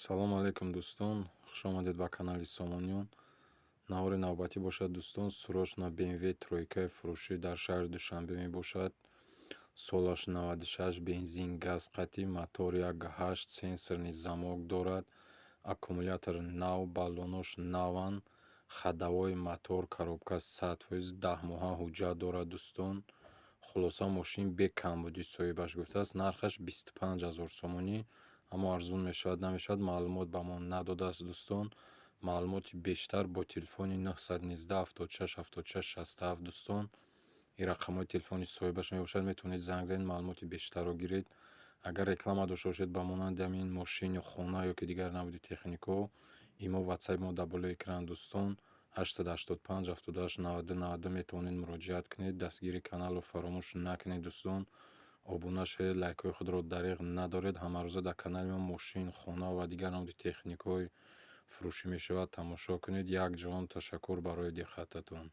Салому алейкум, дӯстон, хушомадед ба канали Сомониён. Навори навбатӣ бошад, дӯстон, срочно BMW тройкаи фурӯшӣ дар шаҳри Душанбе мебошад. Солаш 96, бензин, газ қатъӣ, мотор 1,8, сенсорный замок дорад, аккумулятор нав, баллонош наванд, ходовой, мотор, коробка 100%, 10 моҳа ҳуҷҷат дорад, дӯстон. Хулоса, мошин бе камбудӣ, соҳибаш гуфтааст. Нархаш 25 000 сомонӣ, аммо арзон мешавад, намешавад, маълумот ба мо надодааст, дӯстон. Маълумоти бештар бо телефони 919 76 76 67. Дӯстон, ин рақамҳои телефони соҳибаш мебошад, метавонед занг занед, маълумоти бештарро гиред. Агар реклама дошта бошед ба монанди ҳамин мошин ё хона ё ки дигар намуди техникаҳо, имо, ватсапи мо дар болои экран, дӯстон, 885 78 92 92, метавонед муроҷиат кунед. Дастгири каналро фаромӯш накунед, дӯстон, обуна шавед, лайкҳои худро дареғ надоред. Ҳамарӯза дар канали мо мошин, хона ва дигар намуди техникаҳои фурӯшӣ мешавад, тамошо кунед. Як ҷаҳон ташаккур барои диққататон.